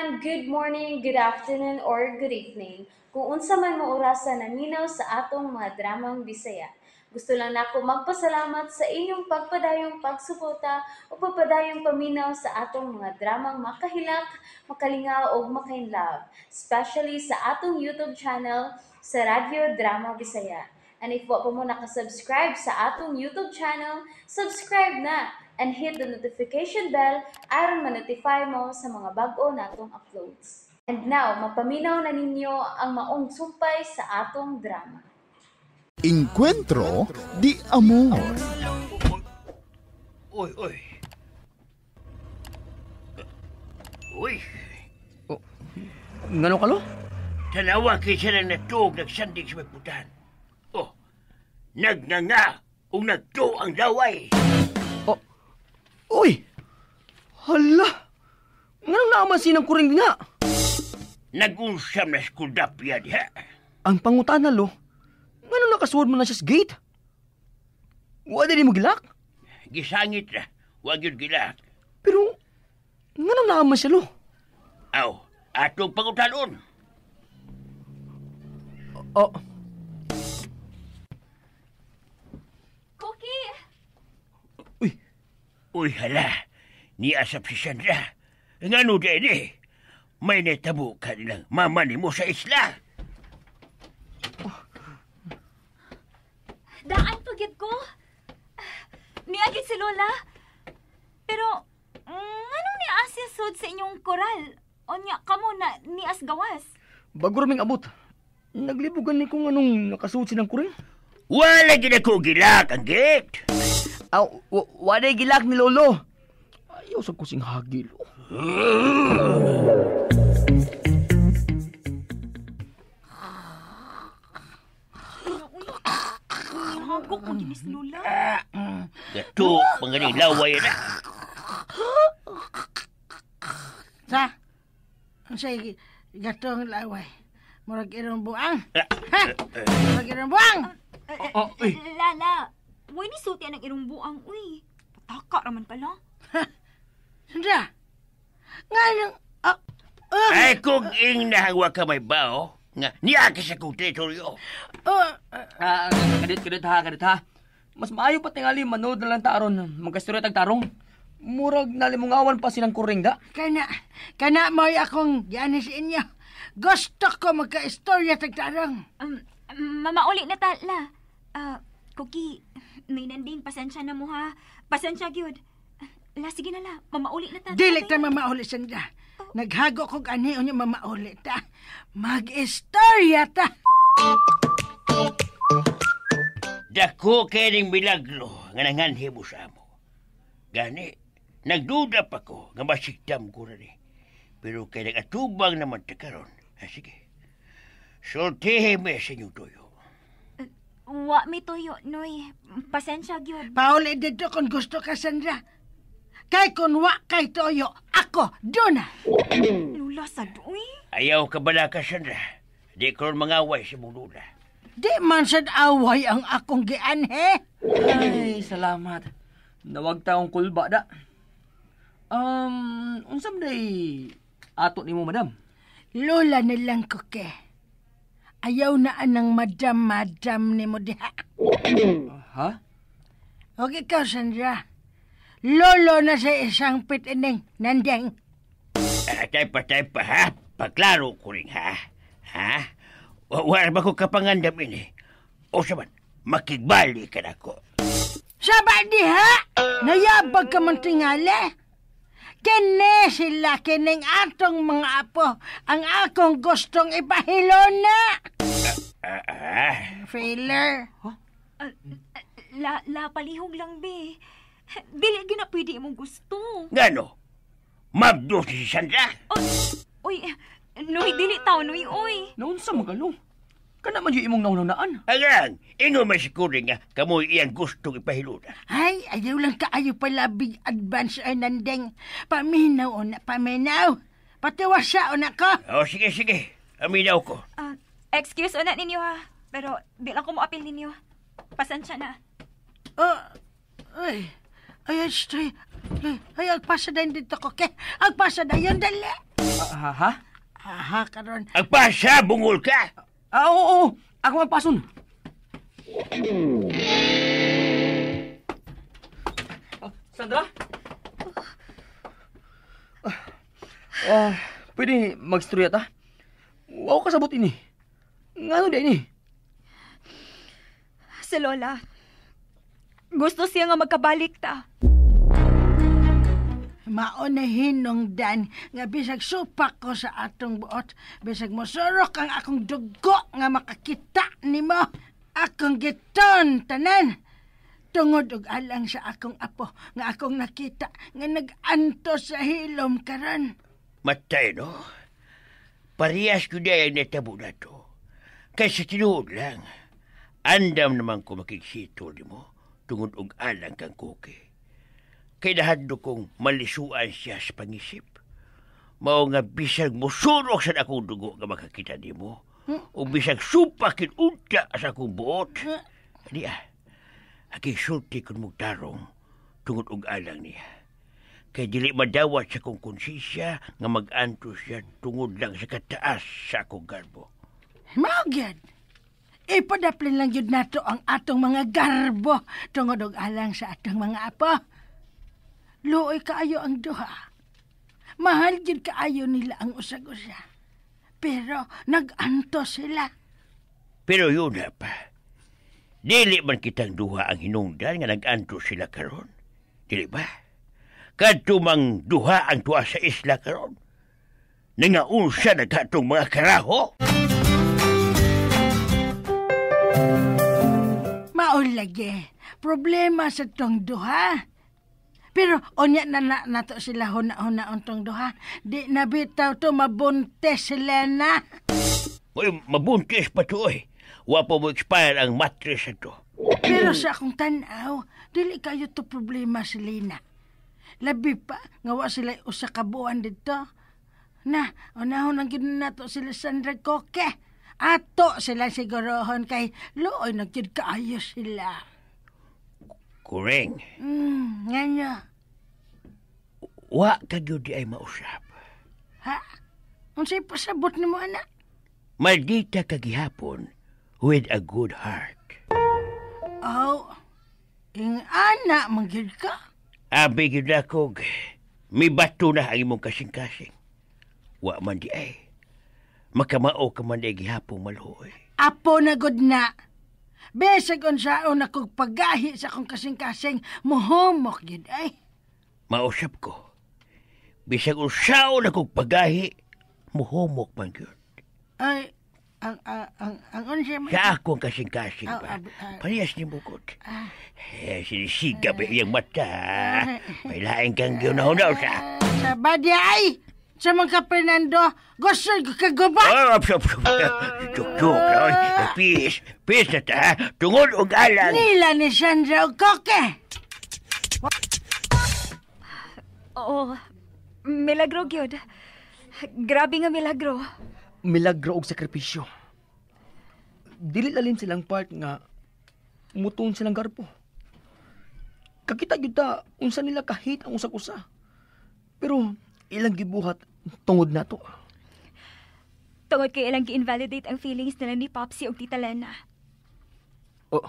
Everyone! Good morning, good afternoon, or good evening. Kung unsa man mo orasa naminaw sa atong mga dramang Bisaya. Gusto lang nako magpasalamat sa inyong pagpadayong pagsuporta o pagpadayong paminaw sa atong mga dramang makahilak, makalingaw ug makainlove, especially sa atong YouTube channel sa Radyo Drama Bisaya. And if wa pa mo nakasubscribe sa atong YouTube channel, subscribe na and hit the notification bell aron ma-notify mo sa mga bag-o natong uploads. And now, mapaminaw na ninyo ang maong sumpay sa atong drama. Encuentro de Amor. Uy, uy. Uy, Ngano kalo? Tanawa kay siya nang natuog nagsandig sa may putahan. Oh, nagnanga ug nagtuo ang laway. Oh. Uy! Hala! Nganong naaman sinang kuring nga? Nag-unsam na skuldapya diha. Ang pangutana lo, nganong nakasuod mo na siya sa gate? Wa dili mo gilak? Gisangit na, wag yun gilak. Pero, nganong naaman siya lo? Aw, atong pangutanon. Oh, Cookie! Uy, Uy, hala, niasap si Sandra. Ngano di ni? May netabo ka nilang mama ni mo sa isla. Daan pagyud ko. Niagid si Lola. Pero, anong ni Asya sud sa inyong koral? Onya, kamo na nias gawas. Bago raming abot, naglibugan ni kung anong nakasuod silang kuring. Wala gid ako gilak ang gate. Aw, walay gilak ni Lolo. Ayaw sa kusing hagil. Hagok mo ginis Lola. Gato, panganing laway na. Sa? Ang say, gatong laway. Murag irong buang. Ha? Murag irong buang! Oh, uy. Lala, way ni sulti ang irong buang, uy. Pataka raman pala. Sandra! Nga nang... Ah, ah, Ay, kung ing nahawa ka may bao, nga niya ka sa kong teritoryo. ah, ah, Ah, kadit, kadit ha, kadit ha. Mas maayo pa tingali, manood na lang ta aron magkasturya tag tarong. Murag nalimungawan pa silang kuring da. Kana, kana mo'y akong giani sa inyo. Gusto ko magka-istorya tagtarong. Mamauli na ta, la. Ah, Cookie, may nanding, pasensya na mo ha. Pasensya gyud. La, sige na la, mamauli na ta. Dili ta mamauli, Sandra. Naghago kog ani unya mamauli ta. Mag-istorya ta. Dako kay ning milagro nga nanganhi mo sa amo. Gani, nagduda pa ko nga masigdam ko na ni. Pero kay nag-atubang naman ta karon. Ah, sige. Sultihin mi sa inyong tuyo. Wa mi tuyo, Noy. Pasensya gyud. Pauli dito kung gusto ka, Sandra. Kay kung wa kay toyo, ako, doon na. Lula sad, uy. Ayaw ka bala ka, Sandra. Di ko ron mangaway sa mong lula. Di man sad away ang akong gianhe. Ay, salamat. Nawag taong kulba da. Unsam day ato nimo, madam? Lola na lang ko ke. Ayaw na anang madam-madam ni mo diha. Ha? Huwag ikaw, Sandra. Lolo na sa isang pitining nandeng. Ah, tay pa, ha? Pagklaro ko rin, ha? Ha? Wala ba ko kapangandam ini? O saman, makigbali ka na ko. Saba diha! Nayabag ka man tingali. Kene sila kining atong mga apo ang akong gustong ipahilo na. Ah, ah. Failure. La, la, palihog lang, be. Dili gina pwede imong gusto. Ngano? Mabdo si Sandra? Oh, uy, Noy, dili taw, Noy, uy. Naunsa man kalo? Kana man yung imong naunanaan. Agang, ingo man si Kuring nga kamoy iyang gustong ipahiluna. Ay, ayaw lang kaayo pala big advance ay nandeng. Paminaw o na, paminaw. Patiwasa o na ko. O, sige, sige. Aminaw ko. Ah, excuse una ninyo ha. Pero di lang ko moapil ninyo. Pasensya na. Oh, ay, ay, ay, ay, ay, agpasa na dito ko, ke. Agpasa na yun, dali. Ha? Ha? Aha, karon. Agpasa, bungol ka! Ah, oo, oo. Ako ang pason. Sandra? Pwede magstorya ta? Wow ka sabot ini. Ngano di ini? Si Lola. Gusto siya nga magkabalik ta. Mao na hinungdan nga bisag supak ko sa atong buot, bisag mosurok ang akong dugo nga makakita nimo. Akong giton tanan. Tungod og alang sa akong apo nga akong nakita nga nag-anto sa hilom karon. Matay, no? Parehas ko di ang natabo na to. Kaysa tinuod lang. Andam naman ko makigsito nimo tungod og alang kang Cookie. Kay nahadlo kong malisuan siya sa pangisip. Mao nga bisag mosurok sa akong dugo nga makakita nimo. O bisag supakin unta sa akong buot. Di ah, aking sulti kun mugtarong tungod og alang niya. Kay dili madawat sa akong konsensya nga mag-anto siya tungod lang sa kataas sa akong garbo. Mao gyud. Ipadaplin lang gyud nato ang atong mga garbo tungod og alang sa atong mga apo. Luoy kaayo ang duha. Mahal gyud kaayo nila ang usag-usa. Pero nag-anto sila. Pero yun na pa. Dili man kitang duha ang hinungdan nga nag-anto sila karon. Dili ba? Kadto mang duha ang tuwa sa isla karon. Nangaunsa na katong mga karaho. Maulagi. Problema sa tong duha. Pero unya na nato sila huna-huna tong duha. Di na bitaw to mabuntis sila na. Uy, mabuntis pa to eh. Wa pa mo expire ang mattress ito. Pero sa akong tanaw, dili kayo to problema si Lina. Labi pa, nga wa sila usa ka buwan dito. Na, unahon ang gyud nato sila Sandra Koke. Ato sila sigurohon kay luoy na gyud kaayo sila. Kuring. Ngano? Wa ka gyud di ay mausap. Ha? Unsay pasabot nimo anak? Maldita ka gihapon with a good heart. Oh, ing anak man gyud ka? Abi gyud akog mibato na ang imong kasing-kasing. Wa man di ay. Makamao ka man di gihapon malhuoy. Apo na gud na. Besag unsaon akong paggahi sa akong kasing-kasing, muhumok gyud ay. Mausap ko. Bisag unsaon akong paggahi, muhumok man gyud. Ay, ang unsa man? Sa akong kasing-kasing ba? Parehas ni bukod. Sinisiga ba iyang mata? May laing kang ginahunaw sa. Sa badya ay! Sa mga Fernando, gusto ko kaguba! Oh, tuk-tuk. Peace. Peace na ta. Tungod og alang. Nila ni Sandra og Koke. Oo. Milagro gyud. Grabe nga milagro. Milagro og sakripisyo. Dili lalim silang part nga mutuon silang garbo. Kakita gyud ta unsa nila kahit ang usag-usa. Pero ilang gibuhat tungod nato. Tungod kay ilang gi-invalidate ang feelings nila ni Popsy ug Tita Lena. Oh.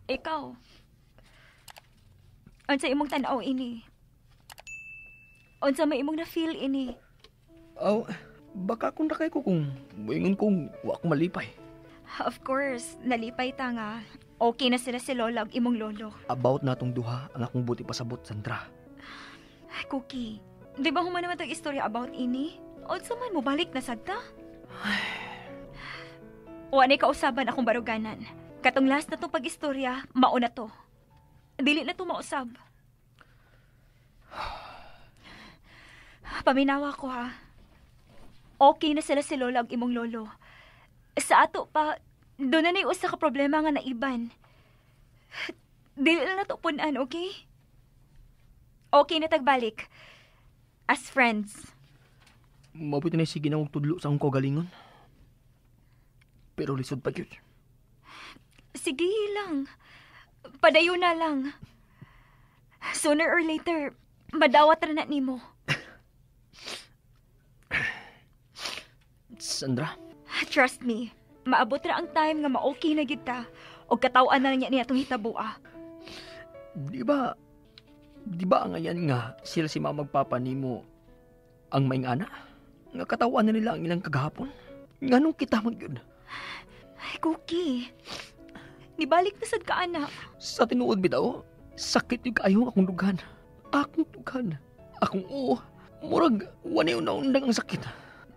Ikaw. Unsa imong tan-aw ini? Unsa may imong na-feel ini? Oh, baka kung nakay ko kung moingon kong wa ko malipay. Of course, nalipay ta nga. Okay na sila si Lola ug imong lolo. About natong duha ang akong buti pasabot, Sandra. Cookie, di ba human naman itong istorya about ini? Unsa man mo balik na sad ta? Wa nay kausaban akong baruganan. Katong last na tong pag-istorya, mauna to. Dili na to mausab. Paminawa ko ha. Okay na sila si Lola ug imong lolo. Sa ato pa, doon na na'y usa ka problema nga naiban. Dili na to punan, okay? Okay na tagbalik. As friends. Mabuti na sige na huwag tudlo sa akong kagalingon. Pero lisod pa yun. Sige lang. Padayo na lang. Sooner or later, madawat ra na nimo. Sandra? Trust me, maabot ra ang time nga ma-okay na gid ta og kataw-an na niya niya atong hitaboa. Di ba ang ayan nga sila si mama ug papa nimo ang maing ana? Nga katawan na nila ang ilang kagahapon? Nganong kita man gyud? Ay, Cookie. Nibalik na sad ka, anak. Sa tinuod bitaw, sakit gyud kaayo akong dughan. Akong dughan. Akong oo. Murag, wala undang ang sakit.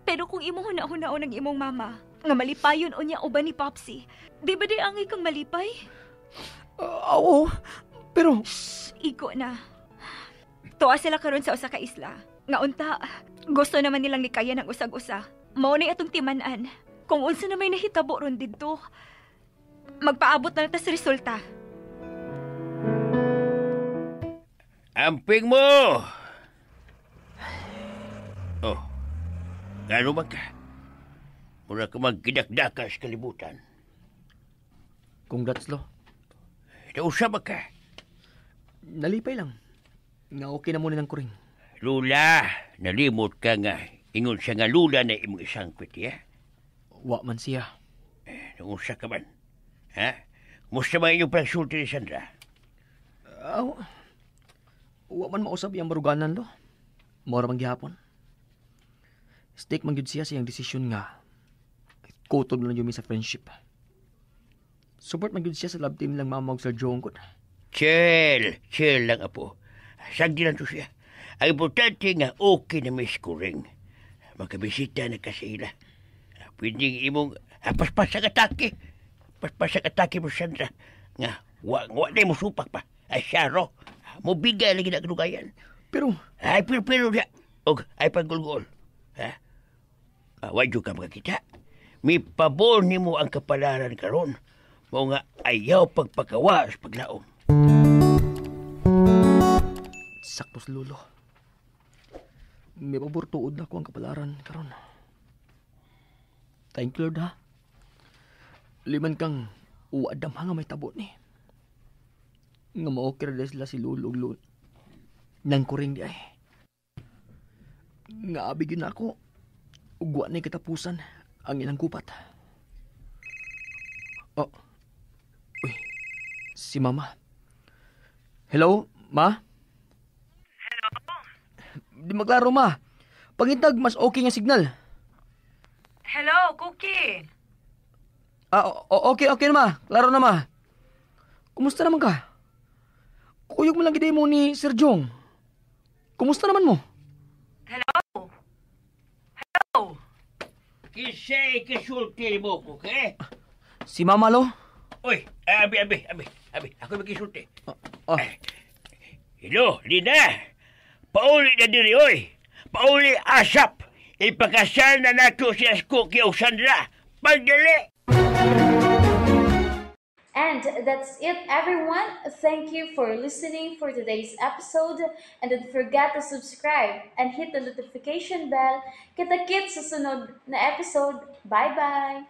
Pero kung imong huna-hunaon ang imong mama, nga malipayon unya uban ni Popsy, di ba di angay kang malipay? Oo, pero Shh, igo na. Tuwa sila karon sa usa ka isla. Nga unta, gusto naman nilang likayan ang usag-usa. Mao ni atong timan-an. Kung unsa na may nahitabo ron didto, magpaabot na lang ta sa resulta. Amping mo! Oh, gano'n ba ka? Mura ka magkidakdakas kalibutan. Congrats, lo. Nausa ba ka? Nalipay lang. Nga okay na muna ng kuring. Lula, nalimot ka nga. Ingon siya nga lula na imong isang kwiti, ha? Wa man siya. Nausa ka man. Ha? Kumusta man inyong pagsulti ni Sandra? Aw, wa man mausab iyang baruganan, lo. Mora man gihapon. Stick man gyud siya sa iyang desisyon nga kutob na lang yun sa friendship. Support man gyud siya sa love team lang mama ug Sir Jong gud. Chill, chill lang, apo. Sagdi lang to siya. Ang importante nga okay na may scoring. Makabisita na ka sa ila. Pwedeng imong paspas ang atake. Paspas ang atake mo, Sandra. Nga, wa na mo supak pa. Ay, syaro. Mubigay lagi na kadugayan. Pero, Ay, pero siya. Og, ay pagulgol. Ha? Wa jud ka makakita. May pabor nimo ang kapalaran karon. Mao nga ayaw pagpakawa sa paglaom. Sakto sa lulo. May pabor tuod na ko ang kapalaran karon. Thank you, Lord, ha. Liman kang uadam nga may tabo ni. Nga ma-okay ra sila si Lolo ug Lolo. Nang kuring di ay. Nga abi gyud na ako. Ug wa na'y katapusan ang ilang kupat. Oh. Uy. Si Mama. Hello, Ma? Hello? Di maglaro, Ma. Pangitag, mas okay nga signal. Hello, Cookie. Ah, okay na, Ma. Klaro na, Ma. Kumusta naman ka? Kuyog mo lang gid mo ni Sir Jong. Kumusta naman mo? Hello? Hello? Kisay kisulti mo ko, ke? Si Mama, lo? Uy, abi, abi, abi, abi. Ako makisulti. Ah. Hello, Lina. Pauli na diri, oy. Pauli asap. Ipakasal na nato si Cookie o Sandra. Pagdali! And that's it, everyone. Thank you for listening for today's episode. And don't forget to subscribe and hit the notification bell. Kita-kits sa sunod na episode. Bye-bye!